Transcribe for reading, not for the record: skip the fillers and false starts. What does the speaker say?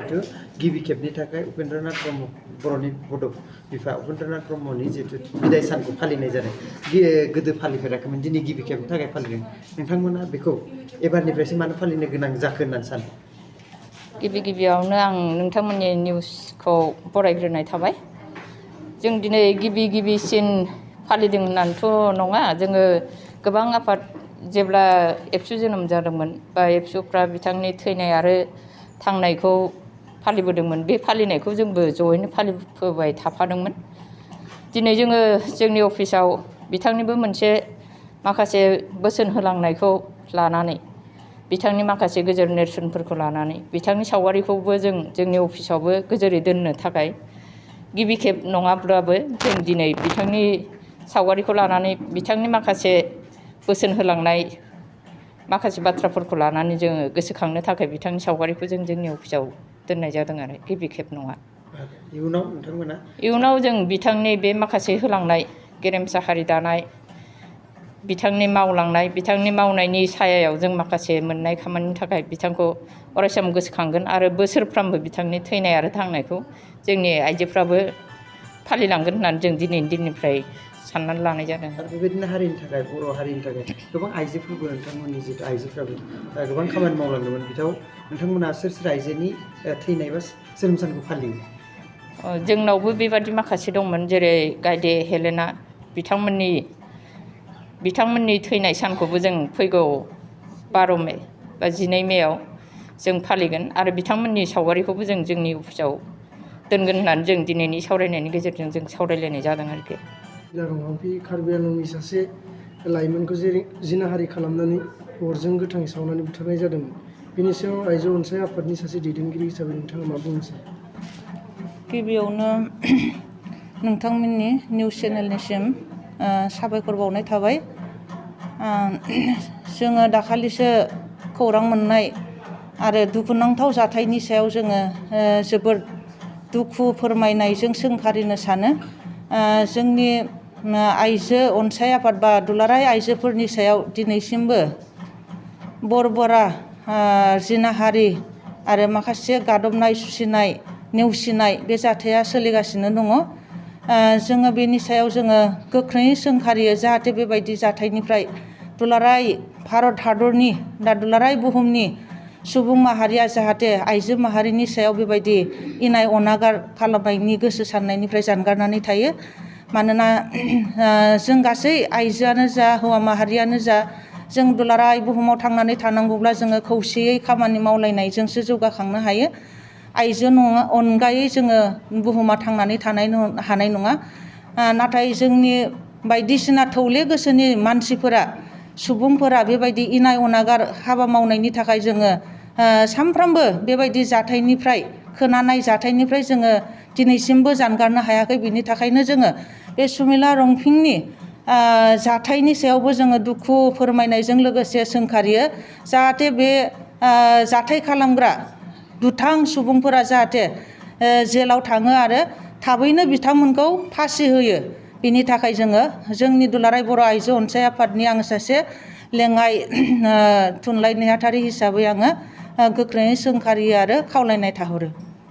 itu गिबि खेबनि थाखाय उपेन्द्रनाथ ब्रह्म बर'नि बड' बिफा उपेन्द्रनाथ ब्रह्मनि जितु बिदाय सानखौ फालिनाय जादों गोदो फालिफेराखैमोन दिनै गिबि खेबनि थाखाय फालिदों नोंथांमोना बेखौ एबारनिफ्रायसो मानो फालिनो गोनां जाखो होननानै सानो गिबियावनो आं नोंथांमोननि निउसखौ बरायग्रोनाय थाबाय जों दिनै गिबिसिन फालिदों होननानैथ' नङा जोङो गोबां आफाद जेब्ला एबसु जोनोम जादोंमोन बा एबसुफ्रा बिथांनि थैनाय आरो थांनायखौ फालिबोदोंमोन बे फालिनायखौ जोंबो जयैनो फालिबोबाय थाफादोंमोन दिनै जोङो जोंनि अफिसाव बिथांनिबो मोनसे माखासे बोसोन होलांनायखौ लानानै बिथांनि माखासे गोजोर नेरसोनफोरखौ लानानै बिथांनि सावगारिखौबो जों जोंनि अफिसावबो गोजोरै दोननो थाखाय गिबि खेब नङाब्लाबो जों दिनै बिथांनि सावगारिखौ लानानै बिथांनि माखासे बोसोन होलांनाय माखासे बाथ्राफोरखौ लानानै जोङो गोसोखांनो थाखाय बिथांनि सावगारिखौ जों जोंनि अफिसाव दोननाय जादों आरो गिबि खेब नङा इयुनाव नोंथांमोना इयुनाव जों बिथांनि बे माखासे होलांनाय गेरेमसा हारि दानाय बिथांनि मावलांनाय बिथांनि मावनायनि सायायाव जों माखासे मोननाय खामानिनि थाखाय बिथांखौ अरायसम गोसोखांगोन आरो बोसोरफ्रामबो बिथांनि थैनाय आरो थांनायखौ जोंनि आइजोफ्राबो फालिलांगोन होननानै जों दिनैनि दिननिफ्राय साननानै लानाय जादों आरो बेबायदिनो हारिनि थाखाय बर' हारिनि थाखाय गोबां आइजोफोरबो नोंथांमोननि जितु आइजोफ्राबो गोबां खामानि मावलांदोंमोन नोंथांमोना सोर आइजोनि थैनाय बा जोनोम सानखौ फालियो जोंनावबो बेबादि माखासे दंमोन जेरै गायदे हेलेना बिथांमोननि थैनाय सानखौबो जों फैगौ 12 मे बा 12 मेआव जों फालिगोन आरो बिथांमोननि सावगारिखौबो जों जोंनि अफिसाव दोनगोन होननानै जों दिनैनि सावरायनायनि गेजेरजों जों सावरायलायनाय जादों आरोखि रंहांफि कार्बि आंलंनि सासे लाइमोनखौ जिनाहारि खालामनानै अरजों गोथाङै सावनानै बुथारनाय जादोंमोन बेनि सायाव आइजो अनसाय आफादनि सासे दैदेनगिरि हिसाबै नोंथाङा मा बुंनो सानो गिबियावनो नोंथांमोननि निउस चेनेलनिसिम साबायखर बावनाय थाबाय जोङो दाखालिसो खौरां मोननाय आरो दुखुनांथाव जाथायनि सायाव जोङो जोबोद दुखु फोरमायनायजों सोंखारिनो सानो जोंनि आइजो अनसाय आफाद बा दुलाराय आइजोफोरनि सायाव दिनैसिमबो बर्बरा जिनाहारि आरो माखासे गादबनाय सुसिनाय नेवसिनाय बे जाथाया सोलिगासिनो दङ जोङो बेनि सायाव जोङो गोख्रोङै सोंखारियो जाहाथे बेबायदि जाथायनिफ्राय दुलाराय भारत हादरनि दुलाराय बुहुमनि सुबुं माहारिया जाहाथे आइजो माहारिनि सायाव बेबायदि इनाय अनागार खालामनायनि गोसो साननायनिफ्राय जानगारनानै थायो मानोना जों गासै आइजोआनो जा हौवा माहारियानो जा जों दुलाराय बुहुमाव थांनानै थानांगौब्ला जोङो खौसेयै खामानि मावलायनायजोंसो जौगाखांनो हायो आइजो अनगायै जोङो बुहुमा थांनानै हानाय नङा नाथाय जोंनि बायदिसिना थौले गोसोनि मानसिफोरा सुबुंफोरा बेबायदि इनाय अनागार हाबा मावनायनि थाखाय जोङो सानफ्रोमबो बेबायदि जाथायनिफ्राय खोनानाय जाथायनिफ्राय जोङो दिनैसिमबो जानगारनो हायाखै बिनि थाखायनो जोङो बे सुमिला रंफिंनि जाथायनि सायावबो जोङो दुखु फोरमायनायजों लोगोसे सोंखारियो जाहाथे बे जाथाय खालामग्रा दुथां सुबुंफोरा जाहाथे जेलाव थाङो आरो थाबैनो बिथांमोनखौ फासि होयो बिनि थाखाय जोङो जोंनि दुलाराय बर' आइजो अनसाय आफादनि आङो सासे लेङाइ थुनलाइ नेहाथारि हिसाबै आङो गोख्रोङै सोंखारियो आरो खावलायनाय थाहरो